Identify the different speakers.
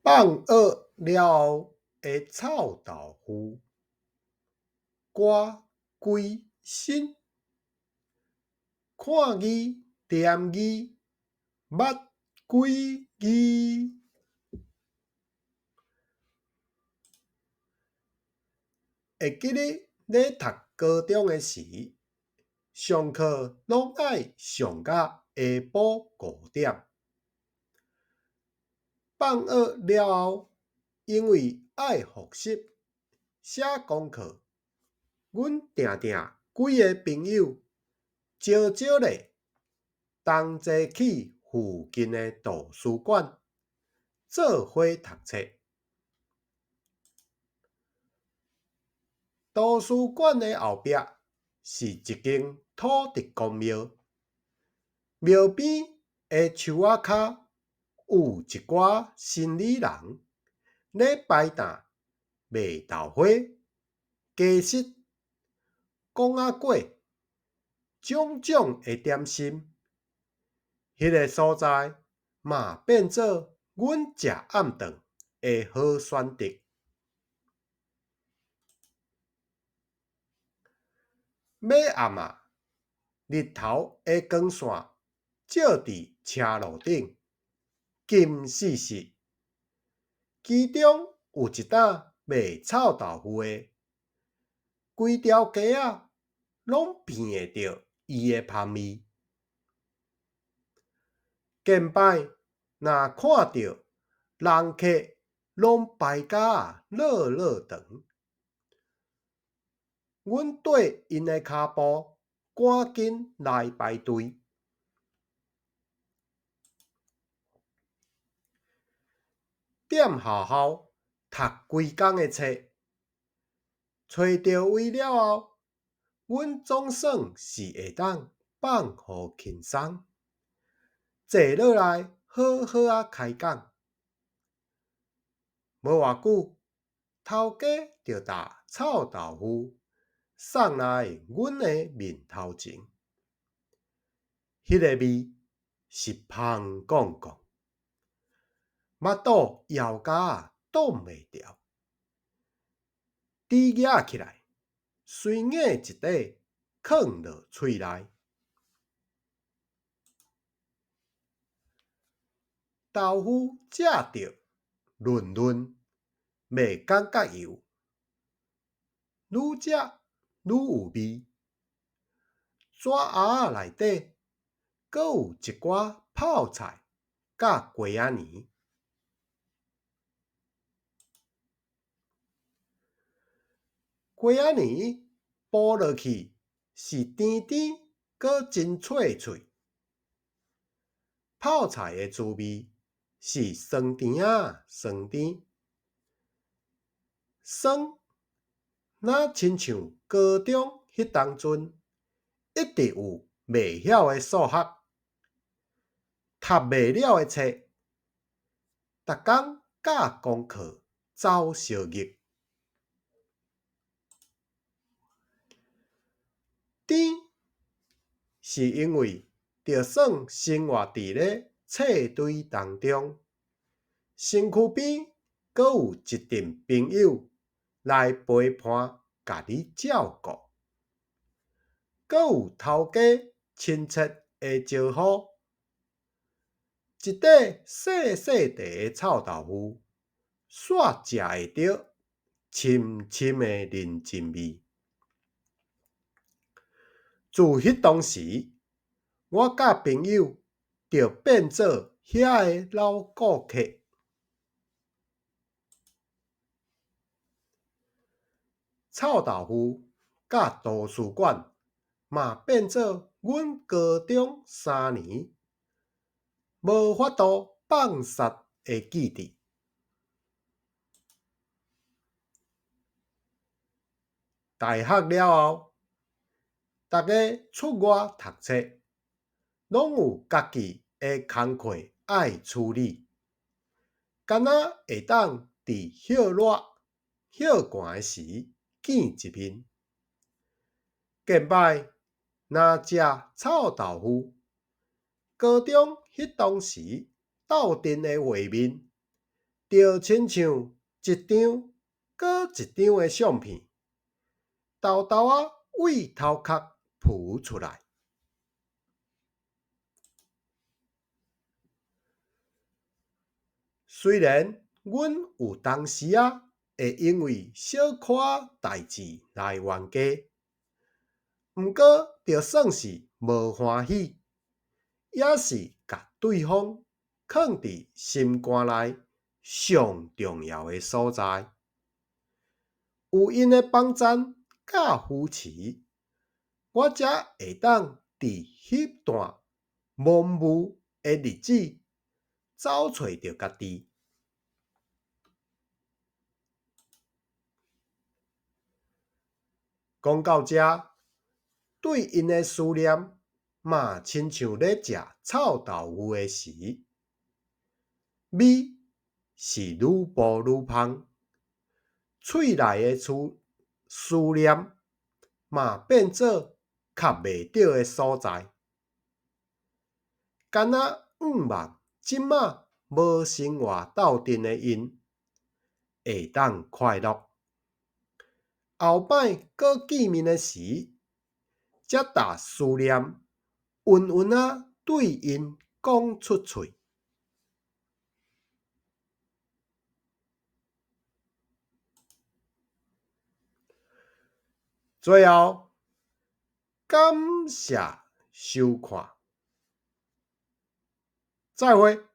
Speaker 1: 放學了後的臭豆腐，寒規身，看字唸字，捌幾字。會記得咧讀高中的時，上課攏愛上甲下晡5點。放學了後，因為愛複習、寫功課，阮定定幾个朋友招招咧，同齊去附近的圖書館做伙讀冊。圖書館的後壁是一間土地公廟，廟邊的樹仔跤有一寡生理人咧擺擔賣豆花、雞翼、廣仔粿，種種的點心。彼个所在嘛變做阮食暗頓的好選擇。欲暗矣，日頭的光線照佇車路頂，金爍爍。其中有一擔賣臭豆腐的，規條街仔攏鼻會著伊的芳味。近擺若看著人客攏排甲落落長，阮綴𪜶的跤步，趕緊來排隊。踮學校讀規工的冊，揣著位了後，阮總算是會當放予輕鬆，坐落來好好仔開講。無偌久，頭家就擔臭豆腐送來阮的面頭前，彼个味是芳摃摃，腹肚枵甲擋袂牢，豬攑起來，隨硬一塊囥落喙內。豆腐食著潤潤，袂感覺油，愈食愈有味。紙盒仔內底閣有一寡泡菜佮瓜仔泥。瓜仔泥剥落去是甜甜閣真脆脆。泡菜的滋味是酸甜仔酸甜，酸若親像高中彼當陣一直有袂曉的數學，讀袂了的冊，逐工教功課走相挹。甜是因為就算生活佇咧冊堆當中，身軀邊閣有一陣朋友來陪伴，共你照顧，閣有頭家親切的招呼，一塊細細塊的臭豆腐，煞食會著深深的人情味。自彼當時，我佮朋友就變做遐的老顧客。臭豆腐佮圖書館嘛變做阮高中3年無法度放捒的記憶。大學了後，逐家出外讀冊，攏有家己的工課愛處理，敢若會當佇歇熱、歇寒的時見一面。近擺若食臭豆腐，高中彼當時鬥陣的畫面，就親像一張閣一張的相片，沓沓仔對頭殼浮出來。雖然阮有當時仔會因為小可仔代誌來冤家，毋過就算是無歡喜，也是共對方囥佇心肝內上重要的所在。有𪜶的幫贊佮扶持，我才會當佇彼段茫霧的日子走揣著家己。講到遮，對𪜶的思念嘛親像咧食臭豆腐的時，味是愈薄愈芳，喙內的思念嘛變做崁袂著的所在，敢若向望這馬無生活鬥陣的𪜶會當快樂。後擺閣見面的時，才共思念勻勻仔對𪜶講出喙。最後，感謝收看，再會。